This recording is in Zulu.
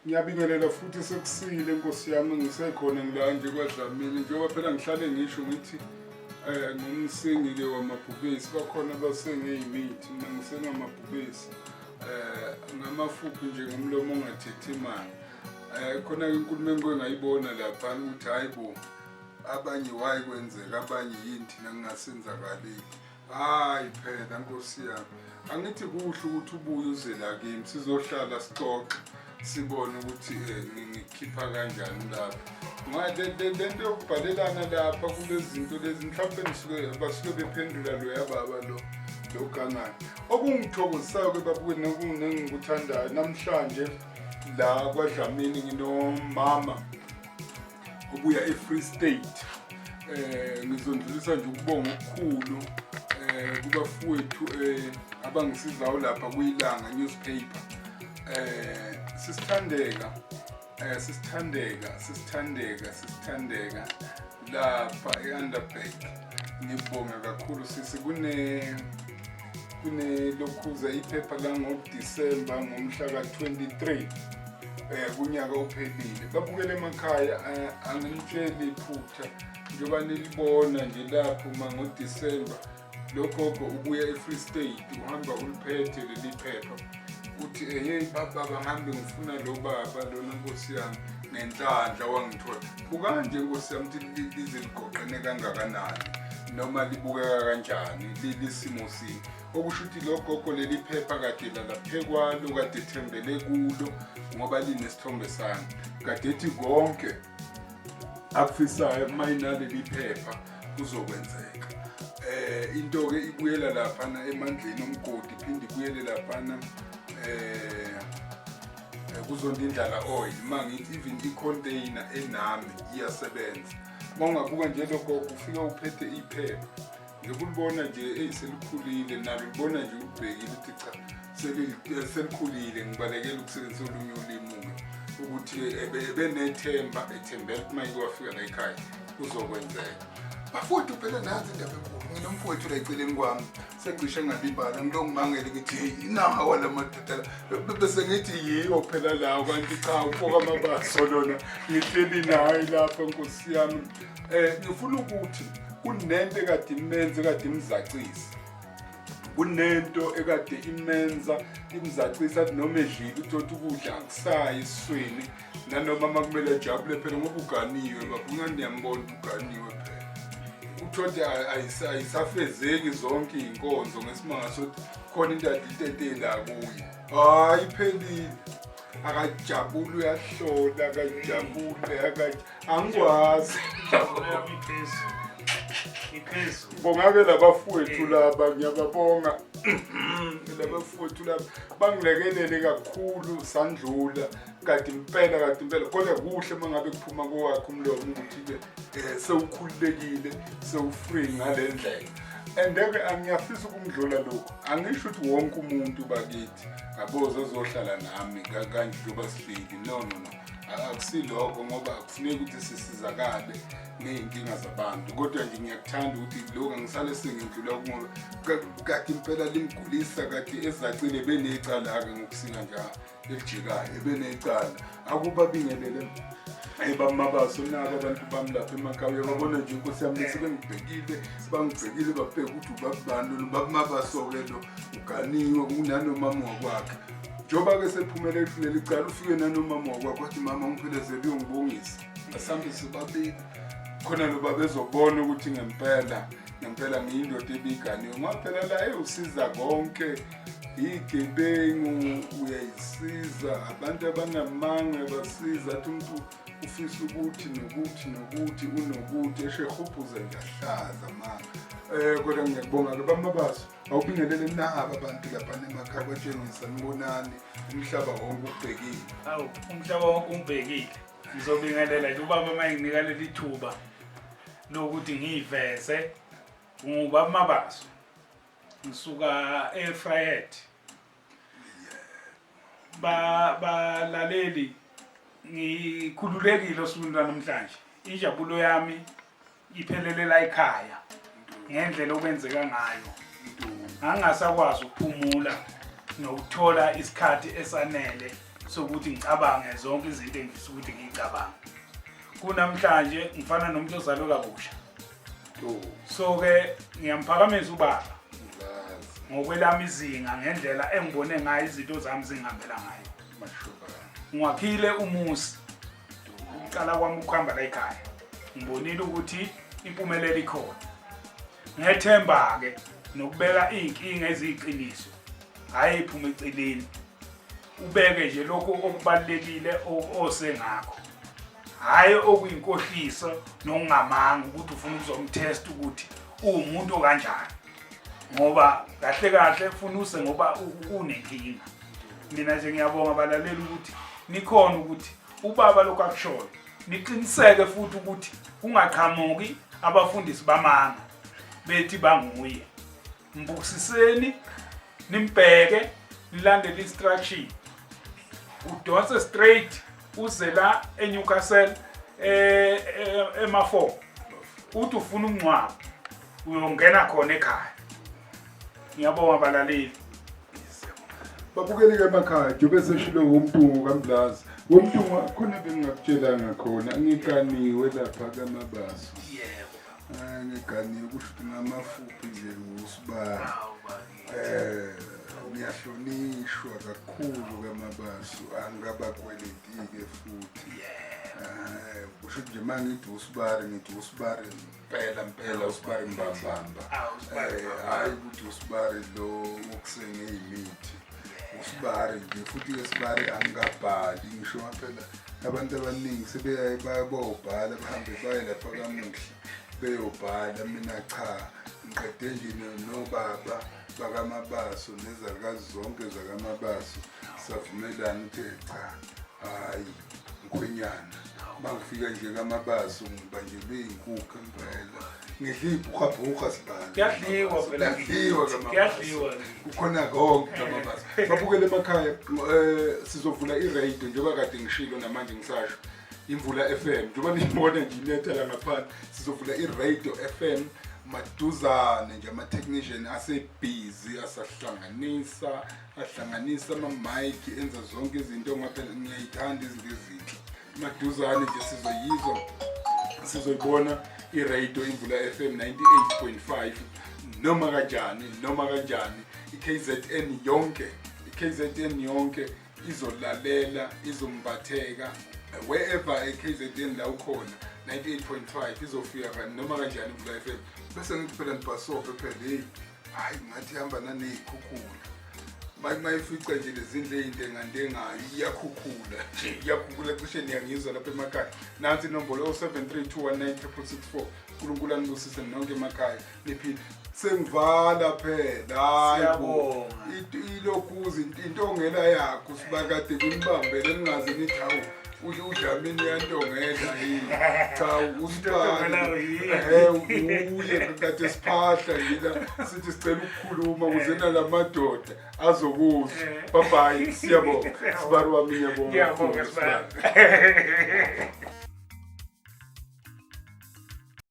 Ngiyabingelela futhi sekusile nkosi yami ngisekhona ngila nje kwaDlamini njengoba phela ngihlale ngisho ngithi eh ngumsingi ke wamabhubesi bakhona abasengeyimithi mina ngisengamabhubesi eh ngamafuphi nje ngomlomo ongathethi imali eh khona ke inkulumo engike ngayibona lapha ukuthi hayi bo abanye why kwenzeka abanye yini thina kungasenzakaleli Hayi phela nkosi yami. Angithi kuhle ukuthi ubuye uze la kimi sizohlala sixoxe sibone ukuthi eh, ngikhipha kanjani lapha. Ngoba le nto yokubhalelana lapha kulezi zinto lezi mhlawumbe ngisuke basuke bephendula loya baba lo lo gangane. Okungithokozisayo ke babuke nokungikuthandayo namhlanje la kwaDlamini nginomama obuya e-Free State eh ngizondlulisa nje ukubonga okukhulu eh kubafowethu eh abangisizayo lapha kuyilanga newspaper eh sisithandeka eh sisithandeka sisithandeka sisithandeka lapha e-Underberg ngibonga kakhulu sisi kune kunelokhuza iphepha langoDisemba ngomhla ka-23 eh kunyaka ophelile babukele emakhaya eh, anginitsheli iphutha njengoba nilibona nje lapho uma ngoDisemba lo gogo ubuya e-Free State uhamba uliphethe leli phepha uthi eh, hey baba ngihambe ngifuna lo baba lona nkosi yami ngenhlanhla wangithola bukanje nkosi yami ukuthi lize ligoqene kangakanani noma libukeka kanjani lisimo sini okusho ukuthi lo gogo leli phepha kade lalaphekwalo kade thembele kulo ngoba linesithombe sami kade ethi konke akufisayo uma inaleli phepha kuzokwenzeka eh into ke ibuyela laphana emandleni omgodi iphinde ibuyele laphana eh, eh kuzonda indlala oil uma ngithi even i-container enami iyasebenza uma ungabuka nje lo gogo ufike uphethe iphepha ngikulibona nje eyi selikhulile nalo libona nje ulibhekile ukuthi cha selikhulile ngibalekela ukusebenzisa olunye ulimi-ke ukuthi ebenethemba ethembela ukuthi uma ike wafika la ekhaya kuzokwenzeka bafowethu phela nansi indaba enkulu nginomfowethu la eceleni kwami sengishe ngalibala ngilongimangele ngithi heyi inawo la madoda bese ngithi yiyo phela lawo kanti cha ufoka amabaso lona ngihleli naye lapha nkosi yami um ngifuna ukuthi kunento ekade imenze ekade imzacisa kunento ekade imenza imzacisa athi noma edlile uthotha ukudla akusayi esiswini nanoma uma kumele ajabule phela ngoba uganiwe baba niyambona uganiwe phela uthothe ayisafezeki zonke iy'nkonzo ngesimanga sokuthi khona into ade itetela kuye hhayi iphelile akajabuli uyahlola akajabule angikwazi ngibonga-ke labafowethu laba ngiyababonga labafowethu laba bangilekelele kakhulu sandlula kade impela kade impela kodwa kuhle uma ngabe kuphuma kowakhe umlomo ukuthi-ke um sewukhululekile sewufree ngale ndlela and-ke angiyafisa ukumdlula lokhu angisho ukuthi wonke umuntu bakithi aboze ozohlala nami kanje njengoba sihleli no no no akusilokho ngoba akufuneki ukuthi sisizakale ngey'nkinga zabantu kodwa nje ngiyakuthanda ukuthi lokhu angisale sengindlula kungoba kade impela limgulisa kade ezacile benecala-ke ngokusika njalo elijikayo ebenecala akubabingelele bamabaso nabo abantu bami lapha emakhaya uyababona nje inkosi yami sebengibhekile sebangibhekile babheka ukuthi ubabani lo babumabaso-ke lo uganiwe unanomama wakwakhe njengoba-ke sephumele kuleli cala ufike nanomama wakwakhe wathi mama ngiphelezele uyongibongisa asambe sobabili khona lo babezobona ukuthi ngempela ngempela ngiyindoda ebiganiwe ngoba phela la ewusiza konke igebengu uyayisiza abantu abanamanga uyabasiza athi umuntu ufisa ukuthi nokuthi nokuthi unokuthi esho ehubhuza nje ahlaza manga um kodwa ngiyakubonga-ke bamabaso awubingelele naba abantu lapha nemakhaya batshengisa nibonani umhlaba wonke ubhekile awu umhlaba wonke ungibhekile ngizobingelela nje ubaba uma enginika leli thuba lokuthi ngiyiveze ngubaba Mabaso ngisuka eFryhead ba balaleli ngikhululekile osukwini lwanamhlanje injabulo yami iphelelela ekhaya ngendlela okwenzeka ngayo ngangingasakwazi ukuphumula nokuthola isikhathi esanele sokuthi ngicabange zonke izinto engifisa ukuthi ngiyicabange. Kunamhlanje ngifana nomuntu ozalwe kabusha. So ke ngiyamphakamisa ubaba ngokwelami izinga ngendlela engibone ngayo izinto zami zingihambela ngayo. Ngiwakhile umuzi ukuqala kwami ukuhamba la ekhaya ngibonile ukuthi impumelelo ikhona. Ngethemba-ke nokubeka iy'nkinga eziyiqiniso, hhayi ey'phuma eceleni. Ubeke nje lokhu okubalulekile osengakho, hhayi okuyinkohliso nokungamanga ukuthi ufuna ukuzomthesta ukuthi uwumuntu okanjani, ngoba kahle kahle funa use ngoba unenkinga. Mina nje ngiyabonga balaleli ukuthi nikhona ukuthi ubaba lokhu akushoyo niqiniseke futhi ukuthi kungaqhamuki abafundisi bamanga bethi banguye. Mbukisiseni, nimbheke, nilandele instruction, udonse straight uze la eNewcastle ema-4 uthi ufuna umngcwabo uyongena khona ekhaya. Ngiyabonga balaleli. Babukeli-ke emakhaya njengoba eseshilo ngomntungu kaMdlazi ngomntungu khona bengingakutshelanga khona ngiganiwe lapha kaMabaso. Yebo. Ah, ngiganiwe kusho ukuthi ngamafuphi nje ngusibali. Awu bakithi. Ngiyahlonishwa kakhulu kaMabaso angikabakweleti-ke futhi. Yebo. Kusho ukuthi nje uma ngithi usibari ngithi usibari mpela mpela usibari mbambamba. Awu, usibari mbambamba. Hhayi ukuthi usibari lo wokusenge imithi, usibari nje futhi-ke sibari angikabhali ngisho phela abantu abaningi sebeyaye bayobhala bahambe baye lapha kamuhle beyobhala. Mina cha, ngiqede nje nobaba bakaMabaso nezalukazi zonke zakaMabaso savumelana ukuthi cha, hhayi mkhwenyana, mangifika nje kaMabaso ngibanjelwe iy'nkukhu impela, ngidla iy'bhuqabhuqa sibali. Kuyadliwa phela. Kuyadliwa kaMabaso. Kuyadliwa. Kukhona konke kaMabaso. Babukele emakhaya, sizovula i-radio njengoba kade ngishilo namanje ngisasho Imvula FM njengoba nibona nje inetha la ngaphandle, sizovula i-radio FM maduzane nje. Ama-technician asebhizi asahlanganisa ahlanganisa ama-mic enza zonke izinto ngoba phela ngiyayithanda izinto ezinhle. Maduzane nje sizoyizwa sizoyibona i-radio Imvula FM 98.5 noma kanjani noma kanjani. I-KZN yonke, i-KZN yonke izolalela, izombatheka wherever e-KZN la ukhona. 98.5 izofika noma kanjani Imvula FM. Bese ngithi phela nibhasope phela, hey hayi ngathi ihamba naney'khukhula mayifica nje lezindlu ey'ntengantengayo iyakhukhula nje, iyakhukhula cishe. Niyangizwa lapha emakhaya? Nansi inombolo 0732196664. Unkulunkulu anibusise nonke emakhaya, niphile. Sengivala phela, hayi bo. Siyabonga. Ilokhuza intongela yakho sibakade kunibambele ningaze nithi hawu uDlamini uyantongela yini. Cha, Intongela yini? Uye kade siphahla nje la sithi sicela ukukhuluma ukuze nalamadoda azokuzwa. Bye bye, siyabonga sibari wami, ngiyabonga Ngiyabonga kakhulu, sibari. Sibari.